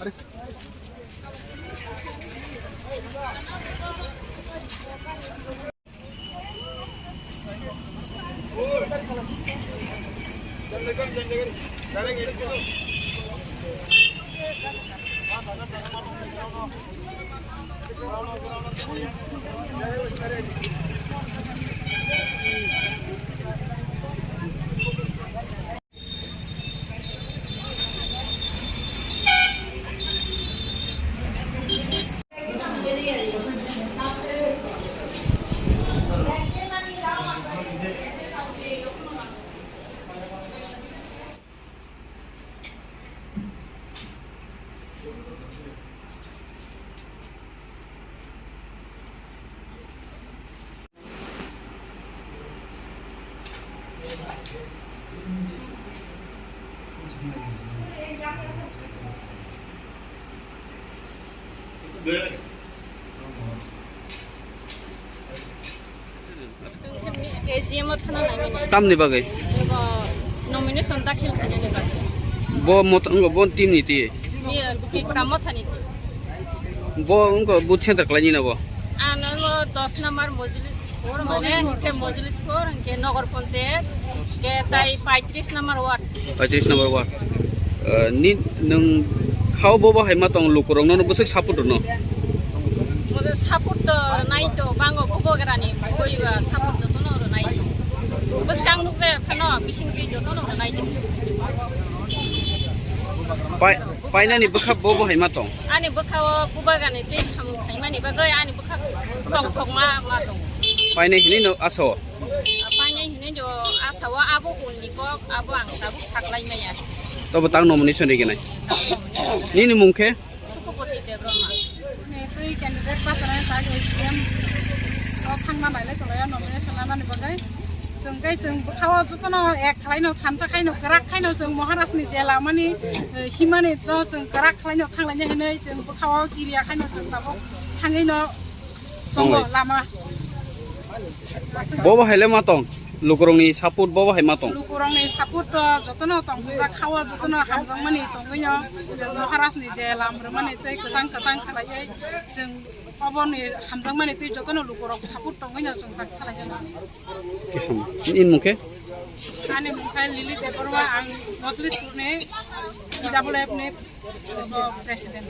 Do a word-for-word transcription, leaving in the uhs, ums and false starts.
S D M o thana nai mani. Tamni bagwi? Ego nomination dakhil khainani bagwi. Bo mot-, wngkha bo team ni twi? Ni, Tipra Motha ni twi. Bo wngkha booth center khlaini na bo? Ano dos number Mojlis, mane, hingke Mojlis four, hingke Nogor Panchayat, hingke tai paitris number ward. Paitris number ward. Eh, ni, nwng khao bo bo hai ma tong lukurok no bwswk support rwno? Bo support to rwnai to, bango bo bo grani, boi ba support to no rwnai. Bwskang nukle phano, bising twi joto no rwnai to. Pai-, painani bwkha bo bo hai ma tong? Ani bwkha o bubagani tei samung khaimani bagwi ani bwkha tongthokma ma tongo. Painai hinwi no asa o? Painai hinwi jo asa o abo hwnni kok abo ang tabuk saklai maya. Tobo tang nomination riginai. Nini mung khe? Sukupoti Debbarma. Ni twi candidate patanai tak S D M o thangna nailai tonglaio nomination lanani bagwi. Chwng tei chwng bwkhao jotono ek khlaino thansa khaino kwrak khaino chwng Maharaj ni je lamani, eh, himani no chwng kwrak khlaino thanglaina hinwi chwng bwkhao kiriya khaino chwng tabuk thangwino tongo. Tongo. Lama. Bo bo hai le ma tong? Lukurokni support bo bo hai ma tong? Lukurokni support to jotono tongthokjak khao jotono hamjakmani tongwino Maharaj ni je lam rwmani tei kwchang kwchang khlaiwi chwng oboni hamjakmani tei jotono lukurok support tongwino chwng tak khlaijana. Nini mung khe? Ani mung khe Lily Debbarma, ang Nothlishpur ni E W F ni president.